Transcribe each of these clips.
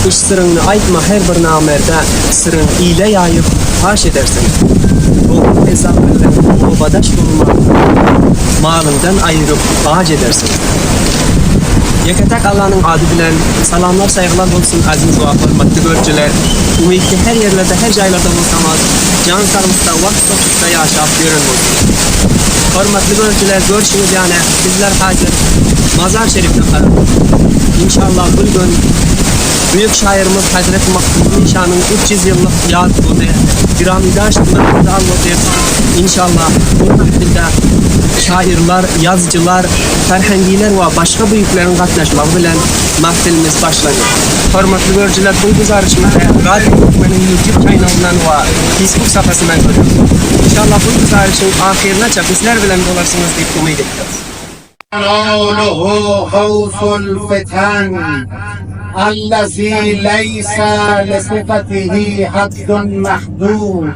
Iç syryňny aýtma her bir namerde, Syryň ile ýaýyp, paş edersiň. Dogry kezzap bilen obadaş bolma, Malyňdan aýyryp, aç edersiň. Ýeke-täk Allanyň ady bilen, salamlar saýgylar bolsun aziz we hormatly görüjiler! Umytly her ýerlerde her jaýlarda bolsaňyz, jan saglykda wagt hoşlukda ýaşap ýören bolsaňyz. Hormatly görüjiler görşüňiz ýaly bizler hazir Mazar Şerifde galyp, inşallah bul gün Büyük şairimiz Hazreti Magtymguly şanyň 300 ýyllyk ýaz güni Giramidaş mahfili alyndy. Inşallah bu mahfilde şairler, ýazyjylar, ferhengiler we başga büyükleriň gatnaşmagy bilen mahfilimiz başlanýar. Hormatly görüjiler bu güzarişimizi Radio Türkmeniň YouTube kanalyndan we Facebook sahasyndan görýäris. Inşallah bu güzarişiň ahyrynaça bizler bilen bolarsyňyz diýip umyt edýäris. Ýanaluhu hawful fitan allazi leýsa lisifatihi haddun mahdud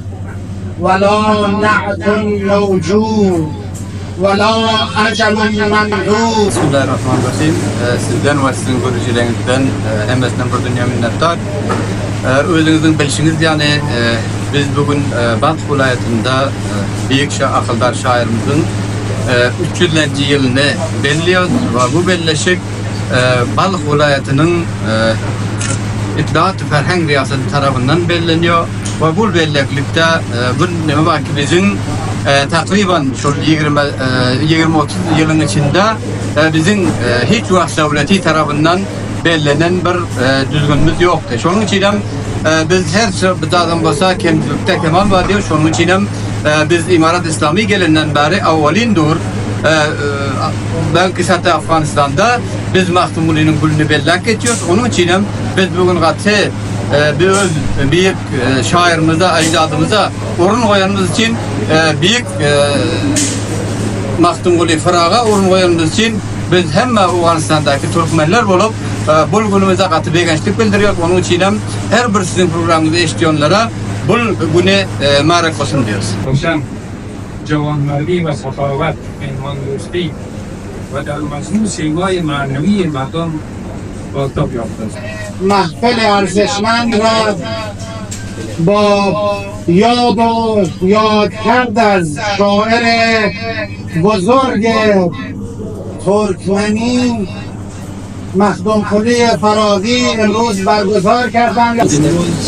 we la na'tun mewjud we la ajalun memdud. Bismillahirrahmanirrahim. Sizden we siziň görüjileriňizden hemmesinden bir dünýä minnetdar. Özüňiziň bilşiňiz ýaly biz bu gün Balh welaýatynda beýik şa akyldar şahyrymyzyň 300-lenji ýylyny belleýäris we bu belleşik Balh welaýatynyň Itlaat Ferheng Riýasaty tarapyndan bellenýär we bu belleklikde bir neme bar ki biziň takryban şol 20 20-30 ýylyň içinde biziň hiç wagt döwleti tarapyndan bellenen bir düzgünimiz ýokdy. Şonuň üçin hem biz her bir zadam bolsa kemçilikde kemal bar diýip, şonuň üçin hem biz Imarat Islami gelenden bäri awwalin dur belki hatda Afganistanda biz Magtymgulynyň gününi belläp geçýäris. Onuň üçin hem biz bu gün gaty bir öz beýik şaýyrymyza, ejdadymyza orun goýanymyz üçin beýik Magtymguly Fyraga orun goýanymyz üçin biz hemme Owganystandaky türkmenler bolup bul günümize gaty begençlik bildirýäris. Onuň üçin hem her bir siziň programmyňyzy eşidýänlere Bul güni mübarek bolsun diýeris. Röwşen, jawanmerdi we sahawat, myhmandostly we der mejmu simaýy ma'newiýi merdum baztab ýapdy. Mahfil arzişmand ra ba ýad u ýad kerd az şair buzurg turkmeni Mahdumkuly Faragy imruz barguzar kerdand. Imruz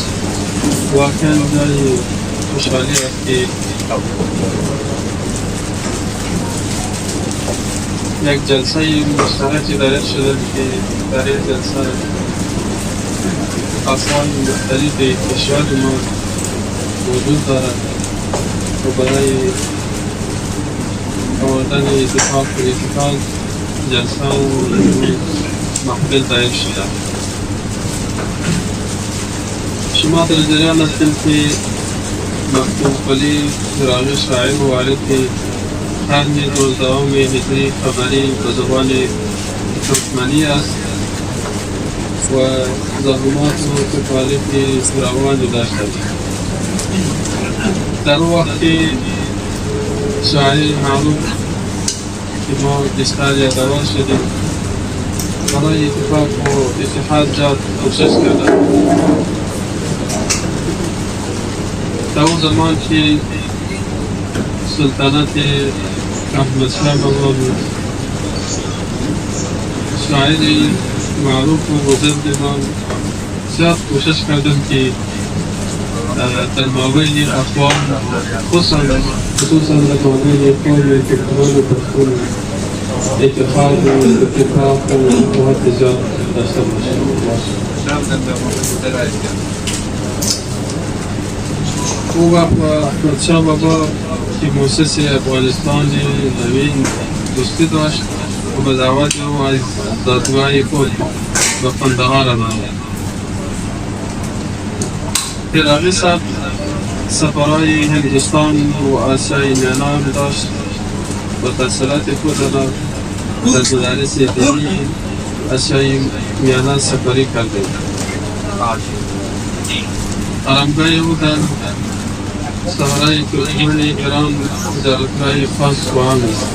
wakan jaýy hoşaly ast ki ýek jelseýi muştereki daýr şude ki dar il jelse aswat muhtelifi keşwer ma wujud darad we baraýi awardani ittifak we ittifad Jelse we mahfil daýr şude. Şuma der jerian astyn ki Magtymguly Pyragy şair waridi karni nozdahomi hijri kameri be zebani türkmeni ast we zahumat u tekalifi firawani daştat. Der u wagt ki şair maruf ki ma biştar ýadawar şedim baraý ittifak u ittihad jad koşeş kerdem. Der u zaman ki sultanati Ahmet şa baba bud şairi maruf u buzurgi man ziyad koşeş kerdem ki der mabeyni akvam hususan der mabeyni kowmi türkmen u peştun itihad u ittifak u ukhuwwat ijad daşta başladylar. O wagt Ahmet Şa baba ki musisi Efganistani newin dosti daşt we be daweti o az zadgahi hud be Kandahar amad. Pyragy sab safaraýy Hindistan we Asiýaýy Miýana daşt we tahsilati hud ra der medarisi dini Asiýaýy Miýana seferi kerdi. Aramgaýy o der sahraýy türkmeni Iran ziyaretgaýy has we am est.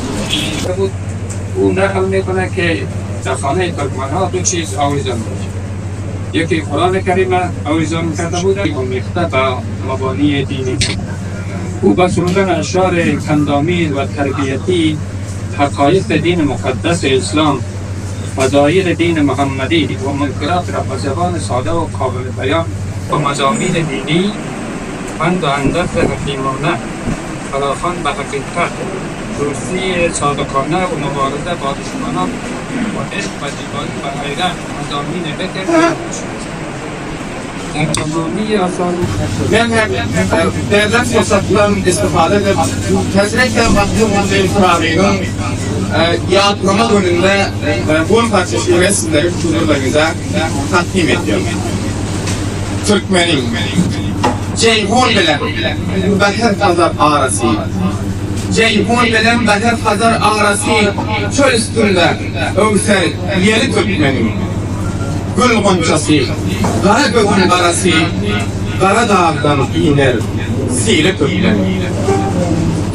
O nakl mekone ke dar khane turkmanha du çiz awizan bud. یکی قرآن کریم آویزان کرده بود آمیخته با مبانی دینی. او با سرودن اشعار پندآمیز و تربیتی حقایق دین مقدس اسلام، فضایل دین محمدی و منکرات را به زبان ساده و قابل بیان و مضامین دینی، پند و اندرز حکیمانه، فراخوان به حقیقت، دوستی صادقانه و مبارزه با دشمنان و عشق و زیبایی و غیره مضامین بکر در تمامی آثار Men hem berlen pursatdan istifada edip, täzirek hem Magtymguly Pyragynyň ýatlama gününde bu parça şygry sizlere huzurlaryňyza takdim edýän. Türkmeniň Jeýhun bilen Bahr Hazar arasy Jeýhun bilen Bahr Hazar arasy Çöl üstünde öwser ýeli türkmeniň. Gül gonçasy, gara gözüň garasy, Gara dagdan iner sili türkmeniň.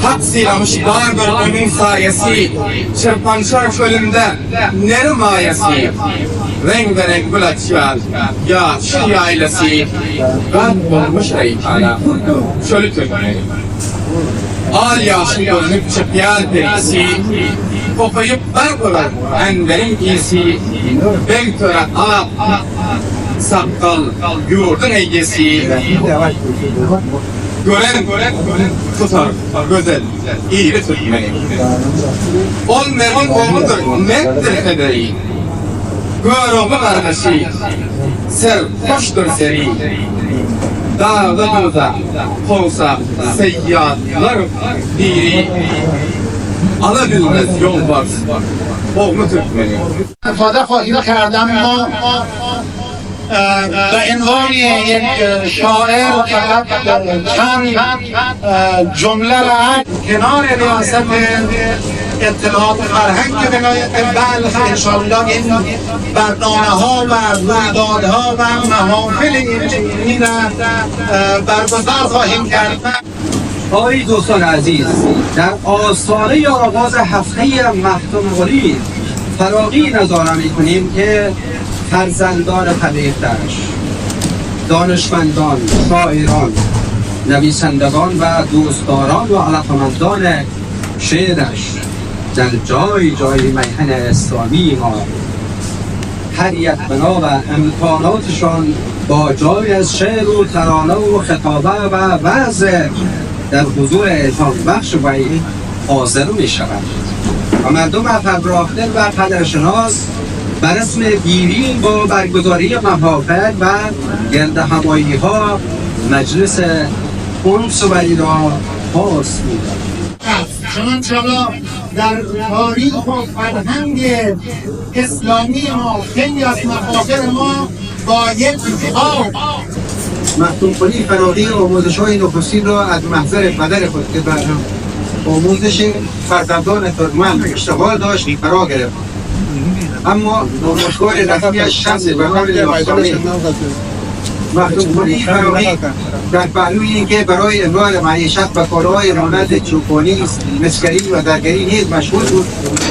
Hak sylamyş bardyr onuň saýasy, Çyrpançar çölünde neri maýasy, Reňbe-reň gül açýar ýaşyl ýaýlasy, Gark bolmuş reýhana çöli türkmeniň. Al-ýaşyl görnüp çykýar perisi, Kokaýyp bar bolar Enweriň isi, Beg töre ak sakgal ýurduň eýesi, Gören tutar gözel iri türkmeni. Ol merdiň ogludyr, mertdir pederi, Görogly gardaşy, serhoşdur seri. Dagda-duzda kowsa seýýatlar biri, Ala bilmez ýolbars ogly türkmeni. استفاده خواهیم کرد اما به عنوان یک شاعر فقط چند جمله را کنار ریاست اطلاعات فرهنگ ولایت بلخ انشالله این برنامه ها و رویدادها و محافل این را برگزار خواهیم کرد. آری دوستان عزیز، در آستانه آغاز هفته مختومقلی فراغی نظاره میکنیم که فرزندان پدیدش، دانشمندان، شاعران، نویسندگان و دوستداران و علاقمندان شعرش در جای جای میهن اسلامی ما هر یک بنا و امکاناتشان با جای از شعر و ترانه و خطابه و وعظ در حضور الهام بخش وی حاضر می شود و مردم افراخته و قدرشناس بر رسم دیرین با برگزاری محافل و گرد همایی ها مجلس انس وی را پاس می دارند. چنانچه در تاریخ و فرهنگ اسلامی ما خیلی از مفاخر ما با یک خواب مختومقلی فراغی آموزش‌های نخستین را از محضر پدر خود که بر آموزش فرزندان ترکمن اشتغال داشت فرا گرفت. اما آموزگار رسمیش شخص به نام لاستانی. مختومقلی فراغی در پهلوی اینکه برای امرار معیشت به کارهای مانند چوپانی، مسگری و درگری نیز مشغول بود،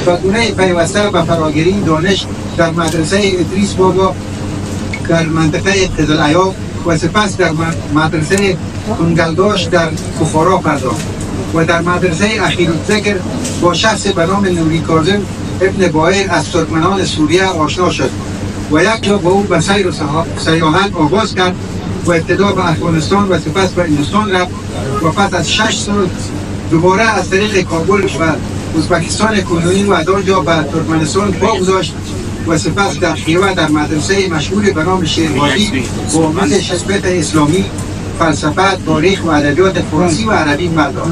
به گونه پیوسته به فراگیری دانش در مدرسه ادریس بابا در منطقه قزل ایاق و سپس در مدرسه کنگلداش در بخارا پرداخت و در مدرسه اخیرالذکر با شخص به نام نوری کاظم ابن بایر از ترکمنان سوریه آشنا شد و یک جا با او به سیر و سیاحت آغاز کرد و ابتدا به افغانستان و سپس به هندوستان رفت و پس از 6 سال دوباره از طریق کابل و ازبکستان کنونی و از آنجا به ترکمنستان باگذاشت و سپس در خیوه در مدرسه مشهور به نام شیربازی با آموزش فقه اسلامی، فلسفه، تاریخ و ادبیات فارسی و عربی پرداخت.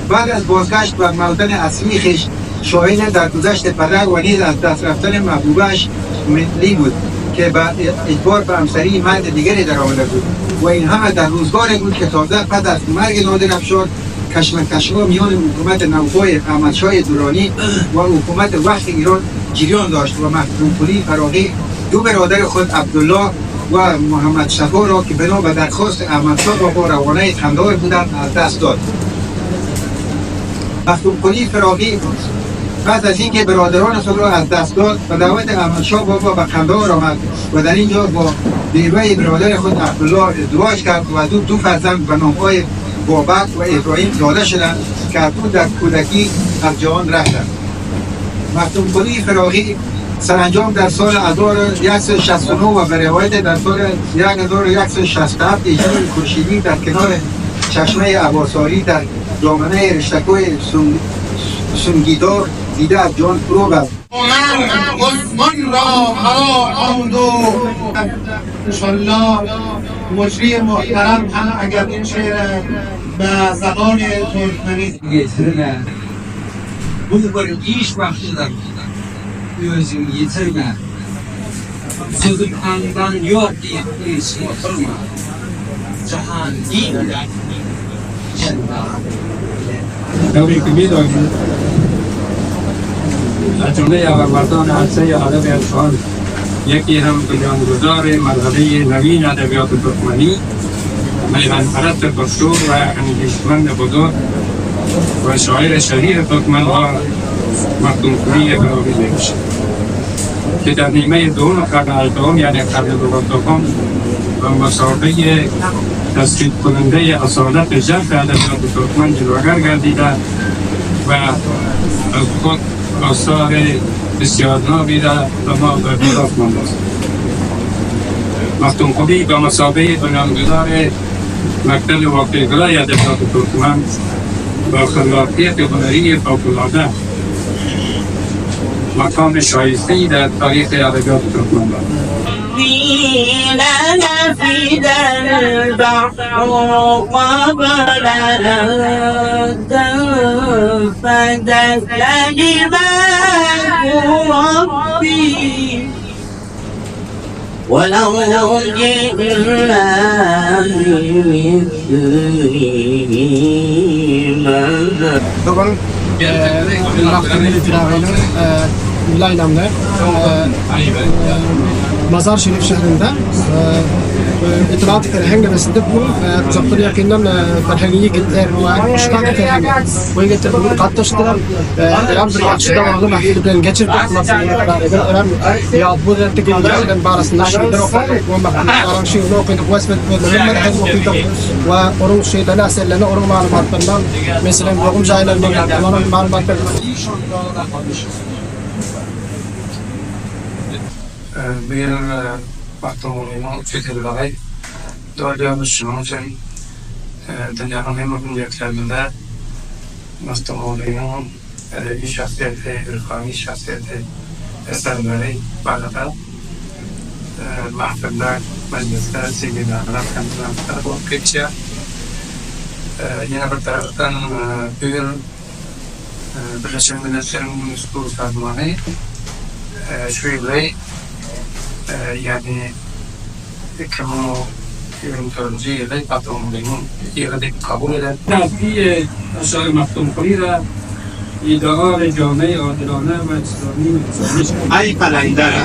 بعد از بازگشت بر موطن اصلی خویش شاهد درگذشت پدر و نیز از دست رفتن محبوبه‌اش ملی بود که به اجبار به همسری مرد دیگری در آمده بود و این همه در روزگاری بود که تازه پس از مرگ نادر افشار کشمکش‌ها میان حکومت نوپای احمدشاه درانی و حکومت وقت ایران جریان داشت و مختومقلی فراغی دو برادر خود عبدالله و محمد صفا را که بنا به درخواست احمدشاه بابا روانه قندهار بودند از دست داد. مختومقلی فراغی پس از اینکه برادران خود را از دست داد به دعوت احمدشاه بابا به قندهار آمد و در اینجا با بیوه برادر خود عبدالله ازدواج کرد و از او دو فرزند به نامهای بابک و ابراهیم زاده شدند که از او در کودکی از جهان رفتند. مختومقلی فراغی سرانجام در سال 1169 و به روایت در سال 1167 هجری خورشیدی در کنار چشمه عباساری در دامنه رشتکوی سنگیدار دیده از جان فرو بست. عمر عثمان را فرا خواند و انشالله مجری محترم هم اگر این شعر به زبان ترکمنی Getirme. Bu bir iş bagşydyr. Özüň ýitirme. Sözüm aňdan ýok diýip ünsüz oturma. Jahan giňdir, jendan ile. طوری که میدانید از جمله ابرمردان عرصه ادب عرفان یکی هم بنیانگذار مرحله نوین ادبیات ترکمنی میهن پرست پرشور و اندیشمند بزرگ و شاعر شهیر ترکمنها مختومقلی فراغی میباشد که در نیمه دوم قرن هجدهم یعنی قرن دوازدهم به مثابه تثبیت کننده اصالت ژرف ادبیات ترکمن جلوه‌گر گردیده و از خود آثار بسیار نابی را به ما به میراث مانده است. مختومقلی به مثابه بنیانگذار مکتب واقعگرای ادبیات ترکمن با خلاقیت هنری فوق‌العاده مقام شایسته‌ای در تاریخ ادبیات ترکمن دارد. نفد البحر قبل أن تنفد كلمات ربي ولو جئنا بمثله مددا Bugün Magtymguly Pyragynyň ýyl Mazar Şerif şäherinde Ittilaat Ferheng nebesinde bu uzakdan ýakyndan ferhengi ýigitler we muşdak ferhengi bu ýigitler bugün gatnaşdylar. Örän bir ýagşy dowamly mähir bilen geçirdik. Magtymguly Pyragynyň örän ýat bu etdik bilen barasynda şiirler okadyk we Magtymguly Pyragynyň şiirini okadyk, wasp edip özleriniň medhini okadyk we onuň şiirlerini, eserlerini, onuň maglumatlaryndan, meselem, ýogum jaýlaryndan olara maglumat berdik. Bu ýyl Magtymgulynyň 300 ýyllygy dolýarmyş. Şonuň üçin dünýäniň hemme künjeklerinde Magtymgulynyň edebi şahsyýeti, ylhamy şahsyýeti, eserleri barada mahfiller, mejlisler, seminarlar, konferanslar bolup geçýär. Ýene bir tarapdan bu ýyl Birleşen Milletleriň Ýunesko sazmany şu ýyly, ýagny 2024-nji ýyly Magtymgulynyň ýyly diýip kabul eden. Tabiý aşary Magtymguly ra ideal jame adilane we islami ای قلندره!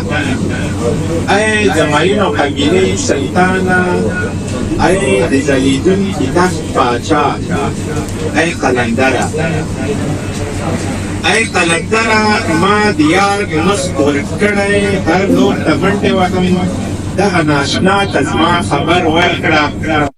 ای د مئینو قبیلې شیطانه! ای د ځلېدونکي تخت پاچا! ای قلندره! ای قلندره! ما د یار مخ ورک کړی هر لور ته منډې وهم دغه ناشنا ته زما خبر ورکړه.